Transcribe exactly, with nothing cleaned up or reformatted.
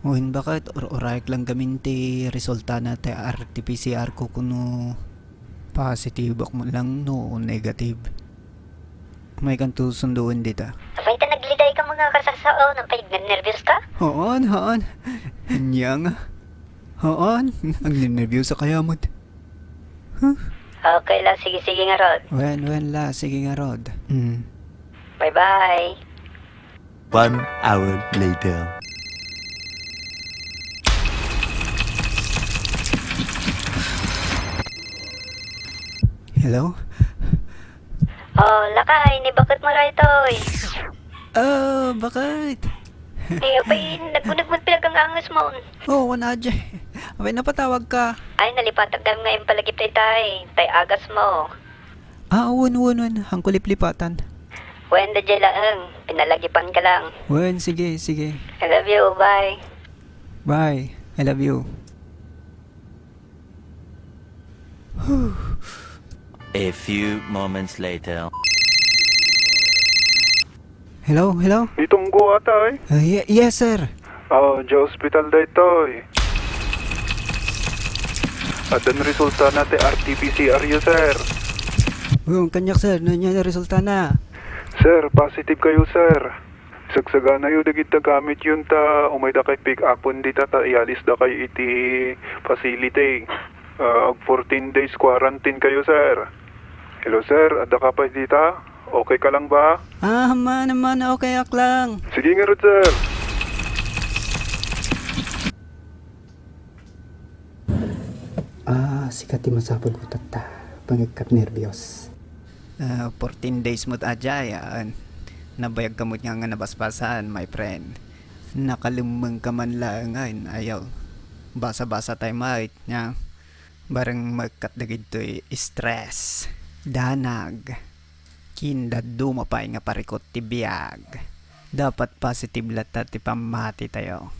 Wen, baket, ur-urayek lang gamin ti resultana ti R T P C R ko, kuno positive ak man lang no negative. Maykanto sundoen dita. Apay ta nagliday ka mga kasasao, nang pay nagnernerbioska? Haan, haan. Anya nga. Haan, agnernerbiosa kaya met. Huh? Okay la, sige, sige ngarud. Wen, wen la, sige ngarud. Mm. Bye-bye. One hour later. Hello? Oh, lakay, ni baket mo daytoy? Ah, baket? Eh, apay, nagbunog mo pinagangangas mo. Oh, wen, Ajay. Apay, napatawag ka? Ay, nalipatak gayam nga impalagip dayta, tay agas mo. Ah, wen, wen, wen. Hanko liplipatan. Wen, daydiay laeng. Pinalagipan ka lang. Wen, sige, sige. I love you. Bye. Bye. I love you. A few moments later. Hello, hello? Itunggo ata, eh. Ah, ye-, yes, sir. Oh, dia ospital daytoy. Addan resultana ti R T P C R yo, sir. Oh, kaniak, sir. Ania ti resultana? Sir, positive kayo, sir. Sagsaganayo dagiti gamityo ta umayda kay pick-upen dita ta ialisda kay iti facility. Ah, ag fourteen days quarantine kayo, sir. Hello, sir. Adda ka pay dita? Okay ka lang ba? Ah, man, man, okay ak lang. Sige ngarud, sir. Ah, sika ti masapul ko tatta. Pangikkat nerbios. Ah, fourteen days met, Ajay, ah, nabayag ka met nga, nga nabasbasan, my friend. Nakalemmeng ka man laeng, ay, ayaw. Basa-basa tayo, mait, nya. Bareng maikkat dagitoy stress, danag, ken dadduma pay nga parikut ti biag. Dapat positive latta ti pammati tayo.